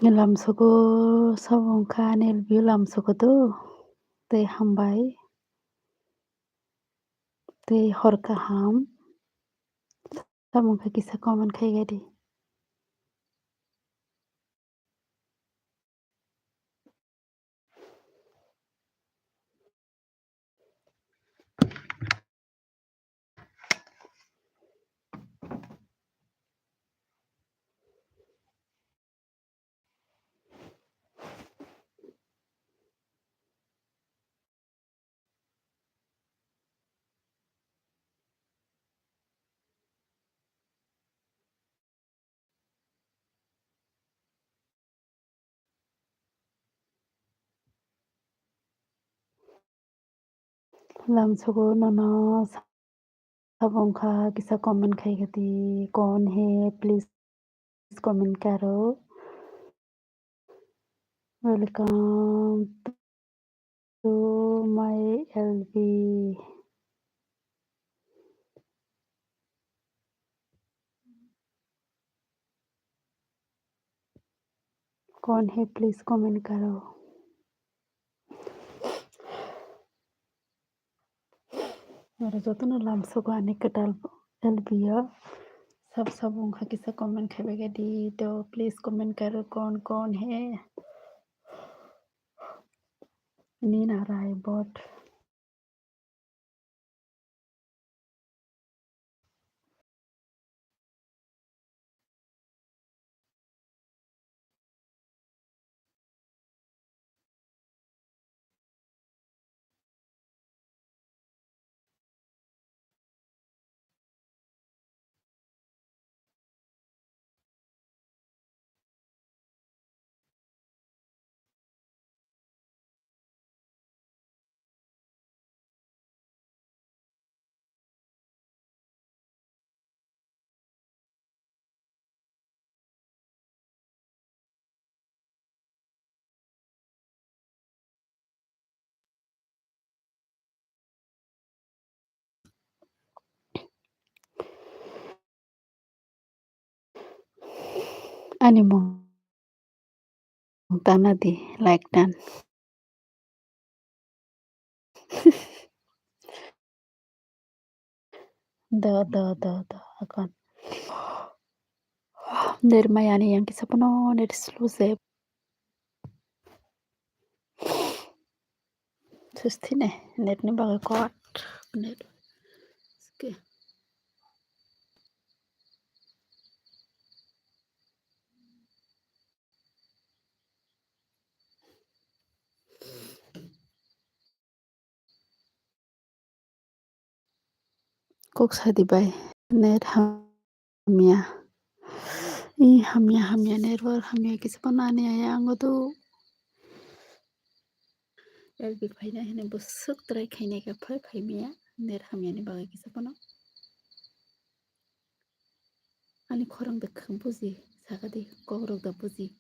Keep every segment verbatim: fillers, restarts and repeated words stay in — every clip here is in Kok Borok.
Lamsogo sabo wngkha ani L B O lamsogo do. Tei hambai. Tei hor kaham. Tamo khe kisa comment khaigadi. Lamsogo nono sabo wngkha kisa comment khaigadi, kon he, please comment karo. Welcome to my L B. Kon he, please comment karo. Oro jotono lamsogo ani kwtal L B o. Sab sab wngkha kisa comment khaibaigadi to, please comment karo kon kon he. Nina Rai bot. Ani mung tana di, like dan. Do, do, do, do, akon. Net maya ani yang kisa pono net slow se. Sustine, net ni bagwi kwat. Net. Oke. Kok sadi bai, net hamya. I hamya, hamya, network hamya, kisa panani aya ango do. L B phaina hene bwswk try khainai kha, phai phaimaya, net hamyani bagwi kisa pano. Ani khorang da khwng buji, sakadi, kokrok da buji.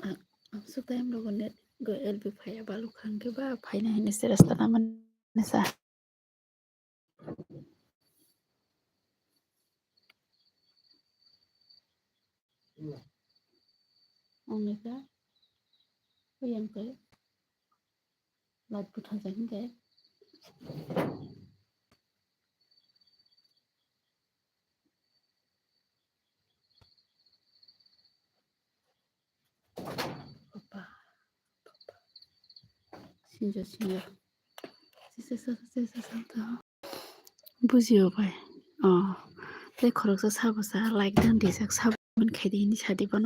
A-, amsuk time rogo net go L B phaiya balu khangke ba phaina hini se rasta tama nisa. Ang nisa, uyang kai. Light button sa hingke. Papa, papa. Sinjo, sinjo. Sisa, sisa, sisa, sisa. Bujio bai. Oh. Tei khoroksa sabo sa like dan rijak sabo khaidi hini sadi bono.